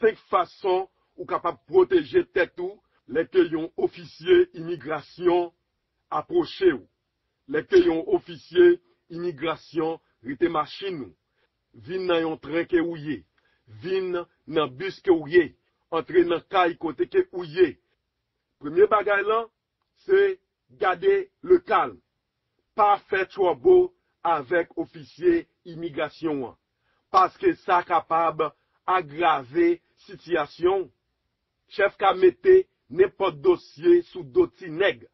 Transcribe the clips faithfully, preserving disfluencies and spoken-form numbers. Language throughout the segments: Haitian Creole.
Senk fason ou kapab pwoteje tèt ou lè ke yon ofisye imigrasyon apwoche w. Lè ke yon ofisye imigrasyon rete machin ou, vin nan yon tren ke ou ye, vin nan bis ke ou ye, antre nan kay kote ke ou ye. Premye bagay lan, se gade le kalm. Pa fè twòbo avèk ofisye imigrasyon an, paske sa kapab agrave sitiyasyon w. Chèf ka mete nenpòt dosye sou do ti nèg.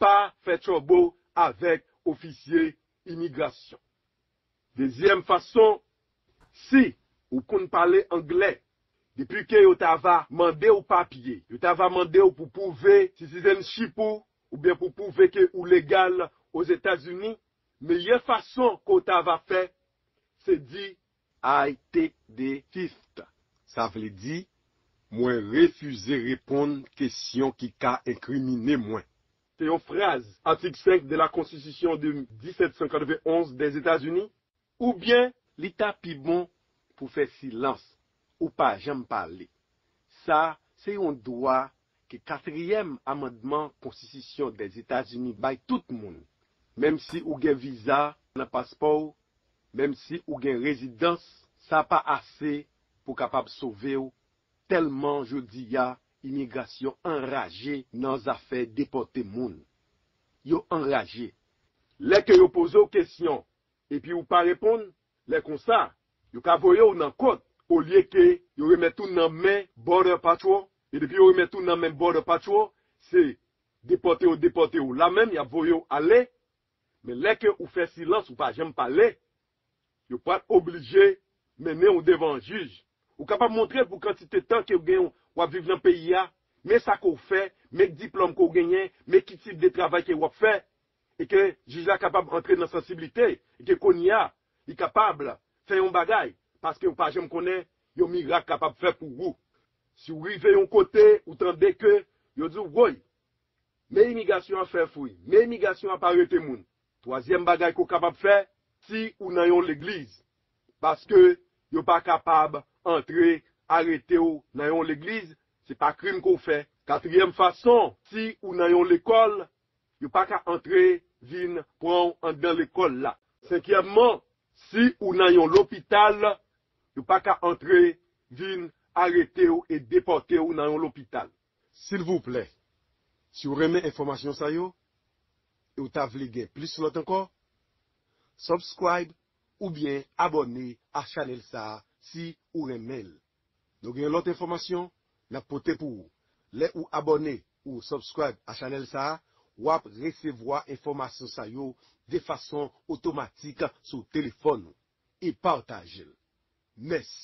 Pa fè twòbo avèk ofisye imigrasyon. Dezyèm fason, si ou konn pale anglè, depi ke yo ta va mande w papye, yo ta va mande w pou pwouve citizenship ou, oubyen pou pwouve ke ou legal Ozetazini, meyè fason ke w ta va fè, se di, I take the fifth. Sa vle di, mwen refize reponn kesyon ki ka enkrimine mwen. Se yon fraz, Article cinq de la Constitution de dix-sept cent quatre-vingt-onze des États-Unis. Oubyen li ta pi bon pou fè silans, ou pa janm pale. Sa se yon dwa ke katriyèm amandman Konstitisyon Dèzetazini bay tout moun. Menm si ou gen viza nan paspò w, menm si ou gen rezidans, sa pa ase pou kapab sove w, tèlman jodi a imigrasyon anraje nan zafè depòte moun. Yo anraje. Lè ke yo poze w kesyon, epi ou pa reponn, lè konsa, yo ka voye w nan kòt, olye ke yo remèt ou nan men Border Patrol, e depi yo remèt ou nan men Border Patrol, se depòte yo depòte w la menm, y ap voye w ale, men lè ke ou fè silans, ou pa janm pale, yo pral oblije mennen w devan jij. Ou kapab montre pou kantite tan ke w gen w ap viv nan peyi a, men sa ke w fè, men diplòm ke w genyen, men ki tip de travay ke w ap fè, e ke jij la kapab antre nan sansiblite, e ke kounye a, li kapab fè yon bagay, paske ou pa janm konnen yon mirak kapab fè pou ou. Si w rive yon kote, ou tande ke yo di w, woy, men imigrasyon an fè fri, men imigrasyon an pa rete moun. Twazyèm bagay ke w kapab fè, si ou nan yon legliz, paske yo pa kapab antre arete w nan yon legliz, se pa krim ke w fè. Katriyèm fason, si ou nan yon lekòl, yo pa ka antre vin pran w anndan lekòl la. Senkyèmman, si ou nan yon lopital, yo pa ka antre vin arete w e depòte w nan yon lopital. Silvouplè, si w renmen enfòmasyon sa yo, e w ta vle gen plis lòt ankò, subscribe oubyen abòne a chanèl sa a si ou renmen l. Nou gen lòt enfòmasyon n ap pote pou ou. Lè ou abòne ou subscribe a chanèl sa a, w ap resevwa enfòmasyon sa yo de fason otomatik sou telefòn ou. E pataje l. Mèsi.